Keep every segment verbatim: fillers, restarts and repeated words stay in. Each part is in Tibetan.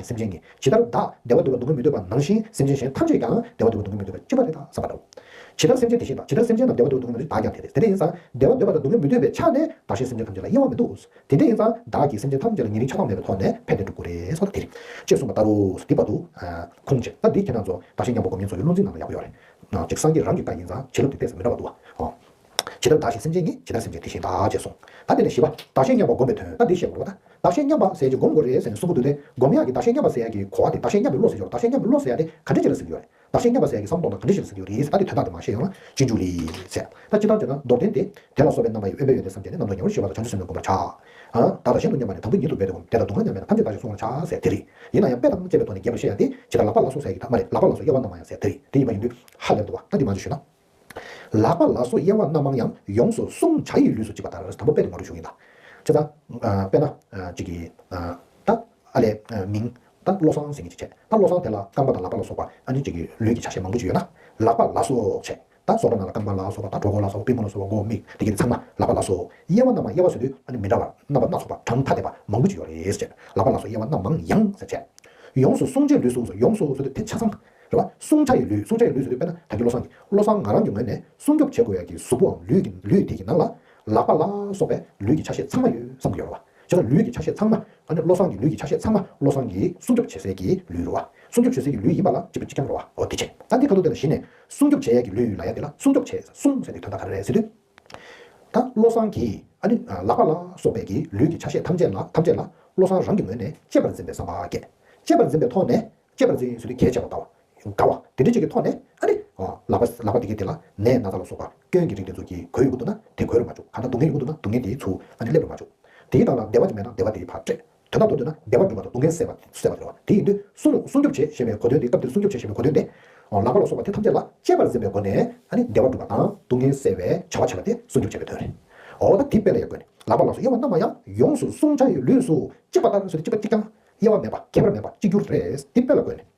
ཞིང་སེམས་ཅན་གྱི། ཇི་ལྟར་བདག་བདེ་བ་སྡུག་ལ་སྡུག་བསྔལ་མི་འདོད་པ་ནང་བཞིན་སེམས་ཅན་གཞན་ཐམས་ཅད་ཀྱང་བདེ་བ་སྡུག་ལ་སྡུག་བསྔལ་མི་འདོད་པ་གཅིག་པ་རེད་ད་བསམ་པ་དང་། ཇི་ལྟར་སེམས་ཅན་དེ་བཞིན་དང་། ཇི་ལྟར་སེམས་ཅན་རྣམས་བདེ་བ་འདོད་པ་སྡུག་བསྔལ་མེད་པར་བདག་ཀྱང་དེ་སྟེ། དེ་འདྲ་ཡིན་ཙང་བདེ་བ་འདོད་པ་དང་སྡུག་བསྔལ་མི་འདོད་པའི་ཆ་ནས་བདག་གཞན་སེམས་ཅན་ཐམས་ཅད་ལ་དབྱེ་བ་མི་འདུག། དེ་འདྲ་ཡིན་ཙང་བདག་གིས་སེམས་ཅན་ཐམས་ཅད་ལ་ཉེ་རིང་ཆགས་སྡང་མེད་པའི་ཐོག་ནས་ཕན་བདེ་སྒྲུབ་དགོས་རེད་གསུངས་པ་དེ་རེད། ཅེས་གསུངས་པ་ལྟ་བུ། འདི་བར་དུ་ཁུངས་བཅས། ད་འདི་ཁྱེད་རང་ཚོ་བདག་གཞན་མཉམ་པ་སྒོམ་ཉེན་ཚོ་ཡི་བློ་འཛིན་ནང་ལ་ཡག་པོ་ཡོད་རེད། ཅིག་སངས་རྒྱས་རང་གི་བཀའ་ཡིན་ཙང་བྱིན་རླབས་དེ་ཏོག་ཙམ་མི་འདྲ་བ་འདུག་བ། ཨོ། ཇི་ལྟར་བདག་གཞན་སེམས་ཅན་ཉིད། ཇི་ལྟར་སེམས་ཅན་དེ་བཞིན་བདག་ཅེས་གསུངས། ད་དེ་ནས་བཞི་པ། བདག་གཞན་མཉམ་པ་སྒོམ་པའི་དོན། ད་འདི་བཤད་དགོས་རེད་པ། ད་བདག་གཞན་མཉམ་པ་ཟེར་གྱི་སྒོམ་དགོས་རེད་ཟེར་ནས་གསུང་གི་འདུག་སྟེ། སྒོམ་ཡག་གི་བདག་གཞན་མཉམ་པ་ཟེར་ཡག་གི་གོ་བ་དེ་བདག་གཞན་མཉམ་པའི་བློ་ཟེར་གྱི་ཡོད་རེད། བདག་གཞན་མཉམ་པའི་བློ་ཟེར་ཡག་དེ་ག་འདྲ་ཅིག་ལ་ཟེར་གྱི་ཡོད་རེད། བདག་གཞན་མཉམ་པའི་བློ་ཟེར་ཡག་དེ་ག་འདྲ་ཅིག་ལ་ཟེར་གྱི་ཡོད་རེད། ད་དེ་དོན་དག་དེ་མར་བཤད་ཡོང་ན་སྤྱོད་འཇུག་ལས་ཟེར། ད་སྤྱིར་བཏང་བྱས་ན་མདོར་བསྟན་ཏེ། དེ་ལ་སོགས་པའི་རྣམ་པ་ཡིས། དབེན་པའི་ཡོན་ཏན་བསམ་བྱས་ནས། རྣམ་རྟོག་ཉེ་བར་ཞི་བ་དང་། བྱང་ཆུབ་སེམས་ལ་གུས་པར་བྱ། ཨ། བདག་དང་གཞན་དུ་མཉམ་པ་ནི། དང་པོ་ཉིད་དུ་འབད་དེ་སྒོམ། བདེ་དང་སྡུག་བསྔལ་མཉམ་པས་ན། ཐམས་ཅད་བདག་གཞན་བསྲུང་བར་བྱ་ཟེར་དེ་རེད། ཡིན་ན་ཡང་དཔེ་དང་བཅས་པའི་ཐོག་ནས་རྒྱས་པར་བཤད་ཡག་དེ་ཇི་ལྟར་ལག་པ་ལ་སོགས་ཟེར་ཡག་གི་ད་མ་རེད། ལག་པ་ལ་སོགས་དབྱེ་བ་རྣམ་མང་ཡང་ཟེར་དེ་རེད། དེ་ཡིན་པ་ཡིན་དུས་ཧ་ལས་འདུག་བ། ད་འདི་མ་འཇུ་ཞུས་ན། ལག་པ་ལ་སོགས་དབྱེ་བ་རྣམ་མང་ཡང་། ཡོངས་སུ་བསྲུང་བྱ་ཡི་ལུས་སུ་གཅིག་པ་ལྟར། དང་པོ་དཔེ་དེ་མ་རུ་ཞུ་གི་ཡིན་ད། ཅི་ལྟར། ཨ། དཔེར་ན། ཨ། ཅིག་གི། ཨ། ད། ཨ་ལས། ཨ། མིང་། ད་བློ་བཟང་ཟེར་མཁན་ཅིག་བྱས། ད་བློ་བཟང་དེ་ལ་རྐང་པ་དང་ལག་པ་ལ་སོགས་པ་ཨ་ནི་ཅིག་གི་ལུས་ཀྱི་ཆ་ཤས་མང་པོ་ཅིག་ཡོད་ན། ལག་པ་ལ་སོགས་བྱས། ད་སོ་པ་ནང་ལ་རྐང་པ་ལ་སོགས་པ། ད་གྲོད་ཁོག་ལ་སོགས་པ། པུས་མོ་ལ་སོགས་པ། མགོ་མིག་དེ་གི་ཚང་མ་ལག་པ་ལ་སོགས། དབྱེ་བ་རྣམ་མང་། དབྱེ་བ་ཟེར་དུས་ཨ་ནི་མི་འདྲ་བ། རྣམ་པ་སྣ་ཚོགས་པ། གྲངས་ཐ་དད་པ་མང་པོ་ཅིག་ཡོད་རེད་ཟེར། ལག་པ་ལ་སོགས་དབྱེ་བ་རྣམ་མང་ཡང་ཟེར་བྱས། ཡོངས་སུ་བསྲུང་བྱའི་ལུས་སུ། ཡོངས་སུ་ཟེར་དུས་དེ་ཆ་ཚང་རེད་བ། བསྲུང་བྱ་ཡི་ལུས། བསྲུང་བྱ་ཡི་ལུས་ཟེར་དུས་དཔེར་ན་ད་གིན་བློ་བཟང་གིས། བློ་བཟང་ང་རང་གི་ངོས་ནས་སྲུང་སྐྱོབ་བྱེད་དགོས་ཡ་གི་གཟུགས་པོའམ་ལུས་ཀྱི། ལུས་དེ་གི་ནང་ལ་ལག་པ་ལ་སོགས་པའི་ལུས་ཀྱི་ཆ་ཤས་ཚང་མ་ཡོད་བསམ་གྱི་ཡོད་རེད་བ། བྱས་ཙང་ལུས་ཀྱི་ཆ་ཤས་ཚང་མ། ཨ་ནི་བློ་བཟང་གི་ལུས་ཀྱི་ཆ་ཤས་ཚང་མ་བློ་བཟང་གིས་སྲུང་སྐྱོབ་བྱེད་སའི་གི་ལུས་རེད་བ། སྲུང་སྐྱོབ་བྱེད་སའི་གི་ལུས་ཡིན་པ་ལ་གཅིག་པ་གཅིག་རྐྱང་རེད་བ། འོ་དེ་བྱས། ད་འདི་ཁ་ཐུག་དེ་ལ་གཞི་ནས་སྲུང་སྐྱོབ་བྱེད་ཡ་གི་ལུས་ལབ་ཡ་དེ་ལ་སྲུང་སྐྱོབ་བྱེད། སྲུང་ཟེར་དུས་དོན་དག་ག་རེ་རེད་ཟེར་དུས། ད་བློ་བཟང་གིས་ཨ་ནི་ལག་པ་ལ་སོགས་པའི་གི་ལུས་ཀྱི་ཆ་ཤས་ཐམས་ཅད་ལ། ཐམས་ཅད་ལ་བློ་བཟང་རང་གི་ངོས་ནས་གཅེས་པར་འཛིན་པའི་བསམ་པ་བསྐྱེད། གཅེས་པར་འཛིན་པའི་ཐོག་ནས། གཅེས་པར་འཛིན་ཟེར་དུས་གལ་ཆེ་བ་ལྟ་བ། དགའ་བ། དེ་འདྲ་ཅིག་གི་ཐོག་ནས་ཨ་ནི། ཨ། ལག་པ། ལག་པ་དེ་གའི་དེ་ལ་ནད་ན་ཚ་ལ་སོགས་པ་སྐྱོན་གྱི་རིགས་དེ་ཚོ་གིས་གོས་ཡོང་གི་འདུག་ན་དེ་གོས་རུ་མ་བཅུག། གང་ལྟར་སྡུག་བསྔལ་ཡོང་གི་འདུག་ན་སྡུག་བསྔལ་དེའི་ཚུར་ཨ་ནི་སླེབས་རུ་མ་བཅུག། དེའི་སྟེང་ལ་བདེ་བ་ཅིག་མེད་ན་བདེ་བ་དེ་ཕར་སྤྲད། དོན་དག་མདོར་བསྡུས་ན་བདེ་བ་སྒྲུབ་པ་དང་སྡུག་བསྔལ་སེལ་བ་སེལ་བ་དེ་རེད་བ། དེ་ཡིན་དུས་སྲུང་། སྲུང་སྐྱོབ་བྱེད་ཞེས་པའི་གོ་དོན་དེ། སྐབས་དེར་སྲུང་སྐྱོབ་བྱེད་ཞེས་པའི་གོ་དོན་དེ། ཨོ། ལག་པ་ལ་སོགས་པ་དེ་ཐམས་ཅད་ལ་གཅེས་པར་འཛིན་པའི་སྒོ་ནས་ཨ་ནི་བདེ་བ་སྒྲུབ་པ་དང་སྡུག་བསྔལ་སེལ་བའི་བྱ་བ་བྱེད་པ་དེ་སྲུང་སྐྱོབ་བྱེད་པའི་དོན་རེད། འོ། ད་དེ་དཔེ་ལ་ཡག་པོ་ནི། ལག་པ་ལ་སོགས་དབྱེ་བ་རྣམ་མང་ཡང་། ཡོངས་སུ་བསྲུང་བྱ་ཡི་ལུས་སུ་གཅིག་པ་ལྟར་ཟེར་དུས་གཅིག་པ་གཅིག་རྐྱང་། དབྱེ་བ་མེད་པ། ཁྱད་པར་མེད་པ། གཅིག་གྱུར་རེད། འདི་དཔེ་ལ་བཀོད་ནས།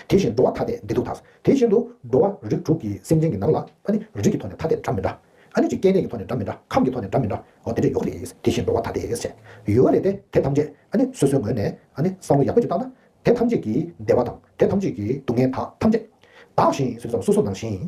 དེ་བཞིན་འགྲོ་བ་ཐ་དད་བདེ་སྡུག་དག། དེ་བཞིན་དུ་འགྲོ་བ་རིགས་དྲུག་གི་སེམས་ཅན་གྱི་ནང་ལ་ཨ་ནི་རིགས་ཀྱི་ཐོག་ནས་ཐ་དད་འདྲ་མི་འདྲ། ཨ་ནི་ཅིག་སྐྱེ་གནས་ཀྱི་ཐོག་ནས་འདྲ་མི་འདྲ། ཁམས་ཀྱི་ཐོག་ནས་འདྲ་མི་འདྲ། འོ་དེ་འདྲ་ཡོད་རེད། དེ་བཞིན་འགྲོ་བ་ཐ་དད་ཟེར་ཡོད་རེད་དེ། དེ་ཐམས་ཅད་ཨ་ནི་སོ་སོའི་ངོས་ནས་ཨ་ནི་བསམ་བློ་ཡག་པོ་ཅིག་བཏང་ན། དེ་ཐམས་ཅད་ཀྱི་བདེ་བ་དང་དེ་ཐམས་ཅད་ཀྱི་སྡུག་བསྔལ་དག་ཐམས་ཅད། བདག་གཞན་ཟེར་ཙམ་སོ་སོ་ནང་བཞིན་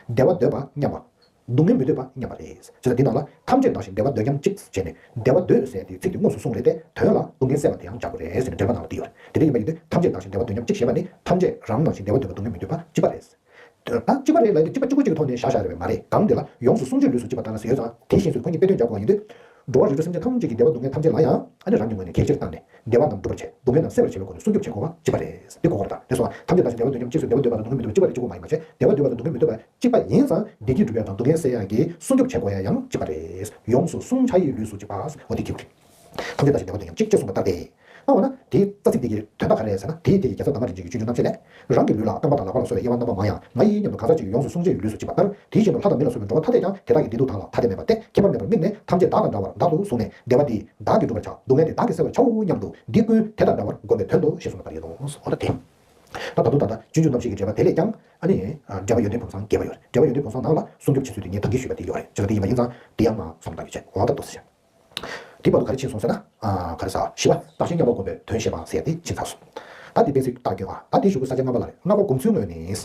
བདེ་བ་འདོད་པ་མཉམ་པ། སྡུག་བསྔལ་མི་འདོད་པ་མཉམ་པ་རེད། བྱས་ཙང་འདི་ནང་ལ་ཐམས་ཅད་བདག་གཞན་བདེ་བ་འདོད་མཉམ་གཅིག་བྱས་ནས་བདེ་བ་འདོད་ཟེར་དེ་ཚིག་དེ་དངོས་སུ་གསུངས་རེད་དེ། དོན་ལ་སྡུག་བསྔལ་སེལ་བ་དེ་ཡང་སྦྱར་དགོས་རེད་ཟེར་ནས་འགྲེལ་པ་ནང་ལ་འདི་ཡོད་རེད། དེ་འདྲ་ཡིན་པ་ཡིན་དུས་ཐམས་ཅད་བདག་གཞན་བདེ་བ་འདོད་མཉམ་གཅིག་ཞེས་པ་ནི་ཐམས་ཅད་རང་ནང་བཞིན་བདེ་བ་འདོད་པ་སྡུག་བསྔལ་མི་འདོད་པ་གཅིག་པ་རེད། ད་གཅིག་པ་རེད་ལབ་དུས་གཅིག་པ་གཅིག་པུ་གཅིག་གི་ཐོག་ནས་བཞག་བཞག་རེད་པས་མ་རེད། གང་དེ་ལ་ཡོངས་སུ་བསྲུང་བྱའི་ལུས་སུ་གཅིག་པ་ལྟར་ཟེར་ཡོད་ཙང་དེ་བཞིན་དུ་ཁོ་གཉིས་དཔེ་དོན་སྦྱར་དགོས་པ་ཡིན་དུས། འགྲོ་བ་རིགས་དྲུག་སེམས་ཅན་ཐམས་ཅད་ཀྱི་བདེ་བ་སྡུག་བསྔལ་ཐམས་ཅད་ལ་ཡང་ཨ་ནི་རང་གི་ངོས་ནས་གལ་ཆེར་བཏང་ནས་བདེ་བ་རྣམས་སྒྲུབ་པར་བྱེད། སྡུག་བསྔལ་རྣམས་སེལ་བར་བྱེད་པའི་སྒོ་ནས་སྲུང་སྐྱོབ་བྱེད་དགོས་པ་གཅིག་པ་རེད། འདི་གོ་དགོས་རེད་ད། དེ་སོང་ཙང་ཐམས་ཅད་བདག་གཞན་བདེ་བ་འདོད་མཉམ་གཅིག་ཟེར་བདེ་བ་འདོད་པ་དང་སྡུག་བསྔལ་མི་འདོད་པ་གཅིག་པ་རེད་ཅེས་དགོས་མ་ཡིན་པ་བྱས། བདེ་བ་འདོད་པ་དང་སྡུག་བསྔལ་མི་འདོད་པ་གཅིག་པ་ཡིན་ཙང་བདེ་སྐྱིད་སྒྲུབ་ཡ་དང་སྡུག་བསྔལ་སེལ་ཡ་གི་སྲུང་སྐྱོབ་བྱེད་དགོས་ཡ་ཡང་གཅིག་པ་རེད། ཡོངས་སུ་བསྲུང་བྱ་ཡི་ལུས་སུ་གཅིག་པ། འོ་དེ་གཅིག་པ་རེད། ཐམས་ཅད་བདག་གཞན་བདེ་བ་འདོད་མཉམ་གཅིག་ཅེས་གསུངས་པ་ལྟར་ཏེ། ད་འོ་ན་དེའི་རྩ་ཚིག་དེ་གི་དོན་དག་ག་རེ་རེད་ཟེར་ན། དེའི་དེ་གི་རྒྱལ་ཚབ་དར་མ་རིན་ཆེན་གྱི་སྤྱོད་འཇུག་རྣམ་བཤད་ལས། རང་གི་ལུས་ལ་རྐང་པ་དང་ལག་པ་ལ་སོགས་པའི་དབྱེ་བ་རྣམ་པ་མང་ཡང་། ང་ཡིན་སྙམ་དུ་གང་ཟག་གཅིག་གིས་ཡོངས་སུ་བསྲུང་བྱ་ཡི་ལུས་སུ་གཅིག་པ་ལྟར། དེ་བཞིན་དུ་ལྷ་དང་མི་ལ་སོགས་པའི་འགྲོ་བ་ཐ་དད་ཀྱང་དེ་དག་གི་བདེ་སྡུག་དག་ལ་ཐ་དད་མེད་པར་ཏེ། ཁྱད་པར་མེད་པར་དམིགས་ནས་ཐམས་ཅད་བདག་དང་འདྲ་བར་བདག་ཏུ་བཟུང་ནས་བདེ་བ་འདི་བདག་གིས་སྒྲུབ་པར་བྱ། སྡུག་བསྔལ་འདི་བདག་གིས་སེལ་བར་བྱའོ་སྙམ་དུ་འདི་ཀུན་དེ་དང་འདྲ་བར་བསྒོམ་པའི་དོན་ཏོ་ཞེས་གསུངས་པ་ལྟར་ཡིན་ནོ། འོ་ན་དེ། ད་ད་དུང་ད་ལྟ་སྤྱོད་འཇུག་རྣམ་བཤད་ཀྱི་འགྲེལ་པ་དེ་ལས་ཀྱང་ཨ་ནི། འགྲེལ་པ་ཡོན་ཏན་ཕུན་སུམ་ཚོགས་པ་ཡོད་རེད། འགྲེལ་པ་ཡོན་ཏན་ཕུན་སུམ་ཚོགས་པ་ནང་ལ་སྲུང་སྐྱོབ་བྱེད་ཚུལ་དེ་ངས་ད་གིན་ཞུས་པ་དེ་ཡོད་རེད། བྱས་ཙང་དེ་ཡིན་པ་ཡིན་ཙང་དེ་ཡང་མ་བསམ་བཏང་རྒྱུ་བྱས། འོ་ད་ཏོག་ཙམ་བྱས། དེའི་བར་དུ་ག་རེ་ཕྱིན་སོང་ཟེར་ན། ཨ། ག་རེ་ཟ། བཞི་པ། བདག་གཞན་མཉམ་པར་བསྒོམ་པའི་དོན་བཤད་པ་ཟེར་ཡ་དེ་ཕྱིན་ཚར་སོང་། ད་དེ་དཔེ་ཚིག་ལྟ་སྐྱོན་ཨ། ད་དེ་གཞུག་གུ་ས་བཅད་ལྔ་པ་ལ་རེད། ལྔ་པ་སྒོམ་ཚུལ་ངོས་ནས།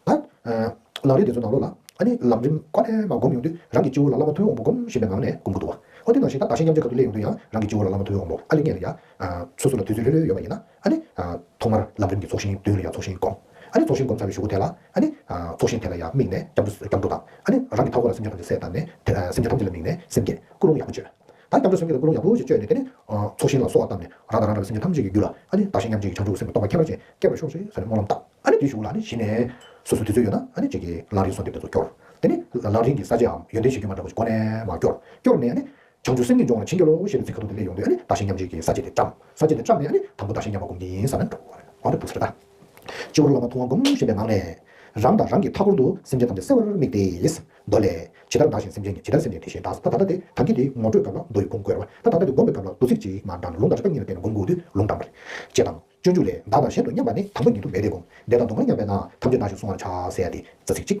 ད། ཨ། ལམ་རིམ་དེ་ཚོ་ནང་ལོགས་ལ་ཨ་ནི་ལམ་རིམ་ཀ་ནས་མར་སྒོམ་ཡོང་དུས་རང་གི་སྤྱི་བོ་ལ་བླ་མ་ཐུགས་དབང་པོ་སྒོམ་བཞིན་པའི་ངང་ནས་སྒོམ་གྱི་འདུག་བ། ཨོ་དེ་ནང་བཞིན་ད་བདག་གཞན་མཉམ་བརྗེའི་སྐབས་སུ་སླེབས་ཡོང་དུས་ཡང་རང་གི་སྤྱི་བོ་ལ་བླ་མ་ཐུགས་དབང་པོ་ཨ་ལེ་ངེས་ལ་ཡ། ཨ། སོ་སོ་ལ་དུས་ཚོད་ལྷོད་ལྷོད་ཡོད་པ་ཡིན་ན། ཨ་ནི། ཨ། ཐོག་མར་ལམ་རིམ་གྱི་ཚོགས་ཞིང་མདུན་ལ་ཡ་ཚོགས་ཞིང་སྒོམ། ཨ་ནི་ཚོགས་ཞིང་སྒོམ་ཚར་བའི་གཞུག་གུ་དེ་ལ་ཨ་ནི། ཨ། ཚོགས་ཞིང་དེ་ལ་ཡ་དམིགས་ནས་སྐྱབས་འགྲོ་སྐྱབས་འགྲོ་དང་ཨ་ནི་རང་གི་མཐའ་འཁོར་ལ་སེམས་ཅན་ཐམས་ཅད་བསད་བཏང་ནས་དེ། ཨ། སེམས་ཅན་ཐམས་ཅད་ལ་དམིགས་ནས་སེམས་བསྐྱེད་ཀུན་སློང་ཡག་པོ་བཅོས། ད་སྐྱབས་འགྲོ་སེམས་བསྐྱེད་དང་ཀུན་སློང་ཡག་པོ་ཞིག་བཅོས་ནས་དེ་ནི། ཨ། ཚོགས་ཞིང་ལ་གསོལ་བ་བཏབ་ནས་རང་དང་རང་འདྲ་བའི་སེམས་ཅན་ཐམས་ཅད་ཀྱི་རྒྱུད་ལ་ཨ་ནི་བདག་གཞན་མཉམ་བརྗེ་གི་བྱང་ཆུབ་སེམས་ཀྱི་སྟོང་པ་ཁྱད་པར་ཅན་བསྐྱེད་པར་ཤོག་ཅེས་ཟེར་ནས་སྨོན་ལམ་བཏབ། ཨ་ནི་དེའི་གཞུག་ལ་ཨ་ནི་གཞི་ནས་སོ་སོ་དུས་ཚོད་ཡོད་ན་ཨ་ནི་གཅིག་གིས་ལམ་རིམ་གསོལ་འདེབས་དེ་ཚོ་སྐྱོར། དེ་ནི་ལམ་རིམ་གྱི་ས་བཅད་འམ་ཡོན་ཏན་གཞིར་གྱུར་མ་འདྲ་བ་ཞིག་གོ་ནས་མར་སྐྱོར། སྐྱོར་ནས་ཨ་ནི། བྱང་ཆུབ་སེམས་ཀྱི་འབྱུང་བ་ལ་བྱིན་གྱིས་རློབས་ཞེས་པའི་ཚིག་ཁ་ཐུག་དེ་སླེབས་ཡོང་དུས་ཨ་ནི་བདག་གཞན་མཉམ་བརྗེ་གི་ས་བཅད་དེ་བཀྲམ། ས་བཅད་དེ་བཀྲམ་ནས་ཨ་ནི་དང་པོ་བདག་གཞན་མཉམ་པར་སྒོམ་གྱིན་ཟེར་ན་འགྲོ་གི་རེད། འོ་དེ་འདུག་ཟེར་ད། སྤྱི་བོར་བླ་མ་ཐུགས་དབང་བསྒོམ་བཞིན་པའི་ངང་ནས། རང་དང་རང་གི་མཐའ་འཁོར་དུ་སེམས་ཅན་ཐམས་ཅད་བསྲེ་བར་དམིགས་ཏེ། མདོ་ལས། ཇི་ལྟར་བདག་གཞན་སེམས་ཅན་ཉིད། ཇི་ལྟར་སེམས་ཅན་དེ་བཞིན་བདག་ད་ད་ལྟ་དེ་ད་གིན་དེ་ངོ་སྤྲོད་སྐབས་ལ་མདོ་ཡི་ཁུངས་བཀོད་པ། ད་ད་ལྟ་དེ་སྒོམ་པའི་སྐབས་ལ་མདོ་ཚིག་ཅིག་མར་དྲངས་ནས་ལུང་དང་རིགས་པ་གཉིས་ལ་བརྟེན་ནས་སྒོམ་དགོས་དུས་ལུང་དྲངས་པ་རེད། ཅེས་དང་། སྤྱོད་འཇུག་ལས། བདག་དང་གཞན་དུ་མཉམ་པ་ནི། དང་པོ་ཉིད་དུ་འབད་དེ་བསྒོམ། བདེ་དང་སྡུག་བསྔལ་མཉམ་པས་ན། ཐམས་ཅད་བདག་གཞན་བསྲུང་བར་བྱ། ཟེར་ཡ་དེ་རྩ་ཚིག་གཅིག།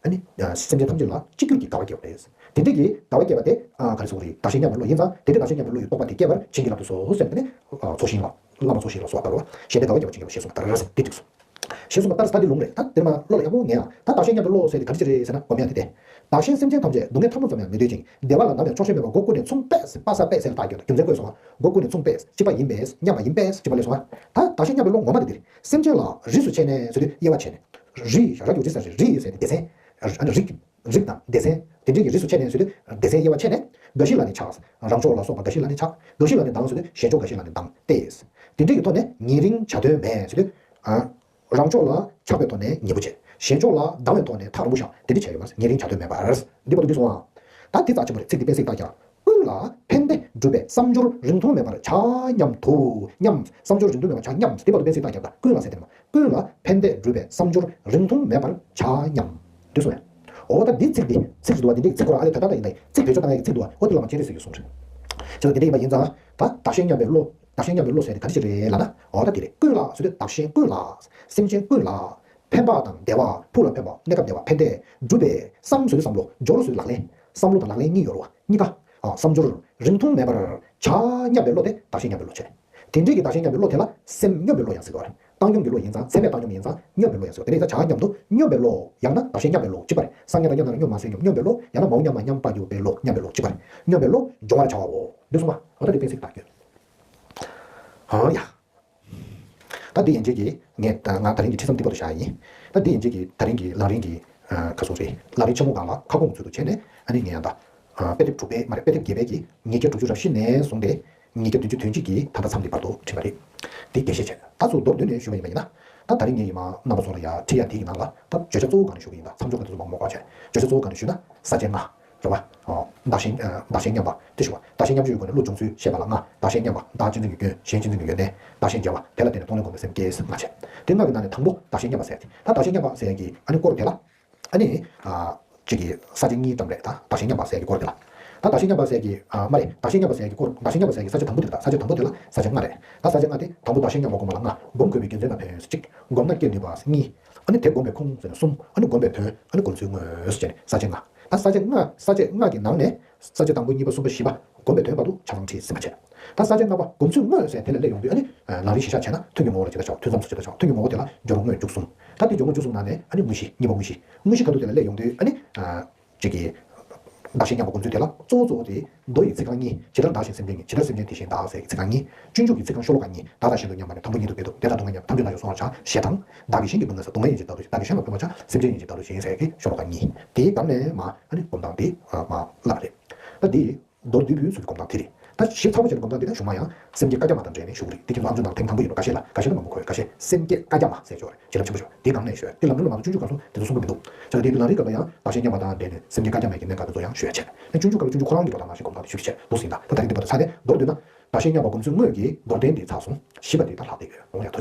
ཨ་ནི་སེམས་ཅན་ཐམས་ཅད་ལ་གཅིག་གྱུར་གྱི་དགའ་བ་སྐྱེ་བ་རེད། དེ་འདྲ་གི་དགའ་བ་སྐྱེ་བ་དེ་ག་རེ་ཟེར་དགོས་རེད། བདག་གཞན་མཉམ་པའི་བློ་ཡིན་ཙང་། དེ་འདྲའི་བདག་གཞན་མཉམ་པའི་བློ་ཡི་རྟོགས་པ་དེ་སྐྱེ་བར་བྱིན་གྱིས་བརླབ་ཏུ་གསོལ་ཟེར་ནས་ནི། ཚོགས་ཞིང་ལ་བླ་མ་ཚོགས་ཞིང་ལ་སོགས་པ་ལ་ཞལ་ཏེ་དགའ་བ་སྐྱེ་བར་བྱིན་གྱིས་བརླབ་ཞེས་གསུངས་པ་ལྟར་ཟེར་ཏེ་འགྲིགས་སོ། ཞེས་གསུངས་པ་ལྟར་ད་འདི་ལུང་རེད། ད་དེར་མ་བློ་ལ་ཡག་པོ་ངེས་ཡ། ད་བདག་གཞན་མཉམ་པའི་བློ་ཟེར་དེ་ག་རེ་ཅིག་རེད་ཟེར་ན། སྒོམ་ཡ་དེ་དེ། བདག་གཞན་སེམས་ཅན་ཐམས་ཅད་སྡུག་བསྔལ་ཐབས་སྣ་ཙམ་ཡང་མི་འདོད་ཅིང་། བདེ་བ་ལ་ནམ་ཡང་ཆོག་ཤེས་མེད་པར་སྒོ་ཀུན་ནས་མཚུངས་པས། པ་ས་པས་ཟེར་ལ་བཏགས་རྒྱུ་དང་རྒྱུ་མཚན་བཀོད་སོང་བ། སྒོ་ཀུན་ནས་མཚུངས་པས། གཅིག་པ་ཡིན་པས། མཉམ་པ་ཡིན་པས། གཅིག་པ་ལས་སོང་བ། ད་བདག་གཞན་མཉམ་པའི་བློ་ངོ་མ་དེ་འདིར། སེམས་ཅན་ལ་རིས་སུ་ཕྱེ་ནས་ཟེར་དུས་དབྱེ་བ་ཕྱེ་ནས། རིས། ར་གི་གུ་རི་ས་རི་རིས་ཟེར་ཏེ་སྡེ་ཚན། ཨ་ནི་རིགས། རིགས་དང་སྡེ་ཚན། དེ་འདྲའི་གི་རིས་སུ་ཕྱེ་ནས་ཟེར་དུས་སྡེ་ཚན་དབྱེ་བ་ཕྱེ་ནས། རྒ་ཤི་ལ་ནི་ཆགས། རང་ཕྱོགས་ལ་སོགས་པ་རྒ་ཤི་ལ་ནི་ཆགས། རྒ་ཤི་ལ་ནི་སྡང་ཟེར་དུས་གཞན་ཕྱོགས་རྒ་ཤི་ལ་ནི་སྡང་སྟེ། དེ་འདྲའི་གི་ཐོག་ནས་ཉེ་རིང་བྱ་དོན་མེད་ཟེར་དུས། ཨ། རང་ཕྱོགས་ལ་ཆགས་པའི་ཐོག་ནས་ཉེ་པོ་བྱས། གཞན་ཕྱོགས་ལ་སྡང་བའི་ཐོག་ནས་ཐག་རིང་པོ་བཞག། དེ་འདྲ་བྱས་ཡོད་པ་རེད། ཉེ་རིང་བྱ་དོན་མེད་པར། འདི་བར་དུ་འདི་སོང་ཨ། ད་འདི་རྩ་ཆེན་པོ་རེད། ཚིག་འདི་དཔེ་སྲིད་ཐག་རྒྱག། ཀུན་ལ་ཕན་བདེ་སྒྲུབ་པའི་བསམ་སྦྱོར་རིང་ཐུང་མེད་པར་བྱ་སྙམ་དུ། སྙམ། བསམ་སྦྱོར་རིང་ཐུང་མེད་པར་བྱ་སྙམ། འདི་བར་དུ་དཔེ་སྲིད་ཐག་རྒྱག། ད་ཀུན་ལ་ཟེར་དེ་མ། ཀུན་ལ་ཕན་བདེ་སྒྲུབ་པའི་བསམ་སྦྱོར་རིང་ཐུང་མེད་པར་བྱ་སྙམ། འདི་སོང་ཡ། འོ་ད་འདི་ཚིག་འདི་ཚིག་ཅིག་འདུག་བ། འདི་འདྲའི་ཚིག་ཁོ་རང་ཨ་ལས་ད་ལྟ་ད་ཡིན་ད་ཡིན། ཚིག་བེད་སྤྱོད་བཏང་ཡ་གི་ཚིག་འདུག་བ། འོ་འདི་ལ་མ་སྤྱན་རས་གཟིགས་ཀྱིས་གསུངས་རེད། བྱས་ཙང་འདི་འདྲ་ཡིན་པ་ཡིན་ཙང་། ད་བདག་གཞན་མཉམ་པའི་བློ། བདག་གཞན་མཉམ་པའི་བློ་ཟེར་དེ་ག་རེ་ཞིག་རེད་ལབ་ན། འོ་ད་དེ་རེད། ཀུན་ལ་ཟེར་དུས་བདག་གཞན་ཀུན་ལ། སེམས་ཅན་ཀུན་ལ། ཕན་པ་དང་བདེ་བ། ཕུགས་ལ་ཕན་པ། གནས་སྐབས་བདེ་བ། ཕན་བདེ། སྒྲུབ་པའི། བསམ་ཟེར་དུས་བསམ་བློ། སྦྱོར་ཟེར་དུས་ལག་ལེན། བསམ་བློ་དང་ལག་ལེན་གཉིས་ཡོད་རེད་བ། གཉིས་ཀ། ཨ། བསམ་སྦྱོར་རིང་ཐུང་མེད་པར་བྱ་སྙམ་པའི་བློ་དེ་བདག་གཞན་མཉམ་པའི་བློ་བྱས། དེ་འདྲའི་གི་བདག་གཞན་མཉམ་པའི་བློ་དེ་ལ་སེམས་སྙོམས་པའི་བློ་ཡང་ཟེར་གྱི་ཡོད་རེད། བཏང་སྙོམས་ཀྱི་བློ་ཡིན་ཙང་། སེམས་པས་བཏང་སྙོམས་ཡིན་ཙང་སྙོམས་པའི་བློ་ཡང་ཟེར་གྱི་ཡོད་རེད། དེ་འདྲ་ཡིན་ཙང་བྱ་སྙམ་དུ་སྙོམས་པའི་བློ། ཡང་ན་བདག་གཞན་མཉམ་པའི་བློ་གཅིག་པ་རེད། སངས་རྒྱས་དང་མཉམ་ན་སྙོམས་མ་ཟེར་སྙོམས། སྙོམས་པའི་བློ། ཡང་ན་མ་འོངས་མཉམ་མ་མཉམ་པ་ཡོད་པའི་བློ། མཉམ་པའི་བློ་གཅིག་པ་རེད། སྙོམས་པའི་བློ་སྦྱོང་བར་བྱ་བའོ། འདི་གསུངས་པ། འོ་ད་འདི་དཔེ་སྲིད་ཐག་གཅོད། ཨང་ཡ། ད་འདི་ཡན་ཆད་ཀྱིས་ངས་ད་ང་ད་རིང་གི་ཁྲིད་མཚམས་འདི་བར་དུ་བཞག་ཡིན། ད་འདི་ཡན་ཆད་ཀྱིས་ད་རིང་གི་ལམ་རིམ་གྱི། ཨ། ག་ཟེར་རེད། ལམ་རིམ་ཆེན་མོ་སྒང་ལ་ཁ་སྐོང་ཚུལ་དུ་བྱས་ནས། ཨ་ནི་ངས་ཡང་ད། ཨ། དཔེ་དེབ་དྲུག་པའི་མ་རེད། དཔེ་དེབ་བརྒྱད་པའི་གི་ཉིས་བརྒྱ་དྲུག་ཅུ་རེ་བཞི་ནས་བཟུང་སྟེ། ཉིས་བརྒྱ་བདུན་ཅུ་དོན་གཅིག་གི་ད་ལྟ་མཚམས་འདི་བར་དུ་ཁྲིད་པ་རེད། འདི་རྒྱས་བཤད་བྱས། ད་ཚུར་མདོར་བསྡུས་ནས་ཞུས་པ་ཡིན་པ་ཡིན་ན། ད་ད་རིང་ངས་ཡིན་མ་རྣམ་པ་ཚོ་ལ་ཡ་ཁྲིད་ཡ་འདི་གི་ནང་ལ་ད་བརྗོད་བྱ་གཙོ་བོ་གང་ནས་ཞུ་གི་ཡིན། ད་མཚམས་འཇོག་གི་དུས་ཚོད་མང་པོ་འགོར་བྱས། བརྗོད་བྱ་གཙོ་བོ་གང་ནས་ཞུས་ན། ས་བཅད་ལྔ། རེད་བ། ཨོ། བདག་གཞན། ཨ། བདག་གཞན་མཉམ་པ་དེ་ཞུ་བ། བདག་གཞན་མཉམ་བརྗོད་ཀྱི་སྒོ་ནས་བློ་སྦྱོང་ཚུལ་བཤད་པ་ལ་ལྔ། བདག་གཞན་མཉམ་པ། བདག་གཅེས་འཛིན་གྱི་སྐྱོན། གཞན་གཅེས་འཛིན་གྱི་ཡོན་ཏན། བདག་གཞན་བརྗེ་བ། དེ་ལ་བརྟེན་ནས་གཏོང་ལེན་སྒོམ་པའི་སེམས་བསྐྱེད་ཟེར་ལྔ་བྱས། དེ་ལྔ་གི་ནང་ནས་དང་པོ་བདག་གཞན་མཉམ་པ་ཟེར་ཏེ། ད་བདག་གཞན་མཉམ་པ་ཟེར་ཡ་གི་ཨ་ནི་སྐོར་དེ་ལ། ཨ་ནི། ཨ། གཅིག་གི་ས་བཅད་གཉིས་ཙམ་རེད། ད་བདག་གཞན་མཉམ་པ་ཟེར་ཡ་གི་སྐོར་དེ་ལ། ད་བདག་གཞན་མཉམ་པ་ཟེར་ཡ་གི། ཨ། མ་རེད། བདག་གཞན་མཉམ་པ་ཟེར་ཡ་གི་སྐོར། བདག་གཞན་མཉམ་པ་ཟེར་ཡ་གི་ས་བཅད་དང་པོ་དེ་རེད། ད་ས་བཅད་དང་པོ་དེ་ལ་ས་བཅད་ལྔ་རེད། ད་ས་བཅད་ལྔ་དེ་དང་པོ་བདག་གཞན་མཉམ་པ་སྒོམ་པ་ལ་ལྔ། སྒོམ་དགོས་པའི་རྒྱུ་མཚན་དང་ཕན་ཡོན་གཅིག། སྒོམ་ན་སྐྱེ་ནུས་པ་གཉིས། ཨ་ནི་དེ་སྒོམ་པའི་ཁུངས་ཟེར་ན་གསུམ། ཨ་ནི་སྒོམ་པའི་དོན། ཨ་ནི་སྒོམ་ཚུལ་དངོས་ཟེར་བྱས་ནས་ས་བཅད་ལྔ། ད་ས་བཅད་ལྔ། ས་བཅད་ལྔ་གི་ནང་ནས། ས་བཅད་དང་པོ་གཉིས་པ་གསུམ་པ་བཞི་པ་སྒོམ་པའི་དོན་བར་དུ་ཆ་ཚང་ཁྲིད་ཟིན་པ་བྱས། ད་ས་བཅད་ལྔ་པ་སྒོམ་ཚུལ་དངོས་ཟེར་དེ་ལ་སླེབས་ཡོང་དུས། ཨ་ནི་ལམ་རིམ་གཞིར་བཞག་བྱས་ན་ཐུན་གྱི་ངོ་བོ་ལ་ཇི་ལྟར་བྱ་བ། ཐུན་མཚམས་སུ་ཇི་ལྟར་བྱ་བ། ཐུན་གྱི་ངོ་བོ་དེ་ལ་སྦྱོར་དངོས་བཅུ་གསུམ། ད་དེ་སྦྱོར་དངོས་བཅུ་གསུམ་ནང་ནས་ཨ་ནི་དངོས་གཞི། གཉིས་པ་དངོས་གཞི། དངོས་གཞི་ཁ་ཐུག་དེ་ལ་སླེབས་ཡོང་དུས། ཨ་ནི། ཨ། གཅིག་གི། བདག་གཞན་མཉམ་པ་སྒོམ་ཚུལ་དེ་ལ་གཙོ་བོ་གཙོ་བོ་དེ་མདོ་ཡི་ཚིག་རྐང་གཉིས། ཇི་ལྟར་བདག་གཞན་སེམས་ཅན་གཉིས། ཇི་ལྟར་སེམས་ཅན་དེ་བཞིན་བདག་ཟེར་གྱི་ཚིག་རྐང་གཉིས། སྤྱོད་འཇུག་གི་ཚིག་རྐང་ཤོ་ལོ་ཀ་གཉིས། བདག་དང་གཞན་དུ་མཉམ་པ་ནི། དང་པོ་ཉིད་དུ་འབད་དོ། དེ་དག་སྡུག་བསྔལ་མཉམ་པ། ཐམས་ཅད་བདག་གིས་བསོད་ནམས་བསགས་པར་བྱ། ཞེས་དང་། བདག་གིས་གཞན་གྱི་སྡུག་བསྔལ་བསལ། སྡུག་བསྔལ་ཡིན་ཕྱིར་བདག་ཏུ་ཞེན། བདག་གཞན་ལ་ཕན་པར་བྱ། སེམས་ཅན་ཡིན་ཕྱིར་བདག་ཏུ་ཞེན་ཟེར་གྱི་ཤོ་ལོ་ཀ་གཉིས། དེའི་བར་ནས་མར་ཨ་ནི་སྒོམ་སྟངས་དེ་མར་བསླབ་པ་རེད། ད་འདི་མདོར་བསྡུས་པའི་ཚུལ་གྱི་སྒོམ་སྟངས་དེ་རེད། ད་ཞིབ་ཚགས་པོ་བྱས་ནས་སྒོམ་སྟངས་འདི་ད་གཞུང་མ་ཡང་སེམས་བསྐྱེད་བཀའ་རྒྱ་མ་དང་འབྲེལ་ནས་ཞུ་གི་རེད། དེ་ཁྱེད་ཚོ་ཨམ་ཅོག་ནང་ཐེངས་དང་པོ་ཡིན་ན། འགའ་ཤས་ལ། འགའ་ཤས་ལ་མང་པོ་གོ་ཡ། འགའ་ཤས་སེམས་བསྐྱེད་བཀའ་རྒྱ་མ་ཟེར་ཆོག་རེད། བྱིན་རླབས་ཆེན་པོ་ཞུ་བ་དེའི་ནང་ནས་ཞུ་ཡ། དེ་ལམ་རིམ་ལ་མ་གཏོགས་སྤྱོད་འཇུག་སྐབས་སུ་དེ་ཚོ་གསུང་གི་མི་འདུག་བྱས་ཙང་དེ་དུས་ལམ་རིམ་སྐབས་ལ་ཡང་བདག་གཞན་མཉམ་པ་དང་འབྲེལ་ནས་སེམས་བསྐྱེད་བཀའ་རྒྱ་མའི་གི་གནད་འགག་དེ་ཚོ་ཡང་ཞུ་ཡ་བྱས། ཨ་ནི་སྤྱོད་འཇུག་སྐབས་ལ་སྤྱོད་འཇུག་ཁོ་རང་གི་འགྲོ་སྟངས་ནང་བཞིན་སྒོམ་སྟངས་དེ་ཞུ་བྱས་འདུག་ཟིན། ད་ད་རིང་འདི་བར་དུ་ཚར་ནས་མདོར་བསྡུས་ན། བདག་གཞན་མཉམ་པ་སྒོམ་ཚུལ་དངོས་ཀྱི་མདོར་བསྟན་འདི་ཚར་སོང་། བཞི་པ་འདི་ད་ལྷག་བསྡད་ཡོད། འོང་ཡ། ཐུགས་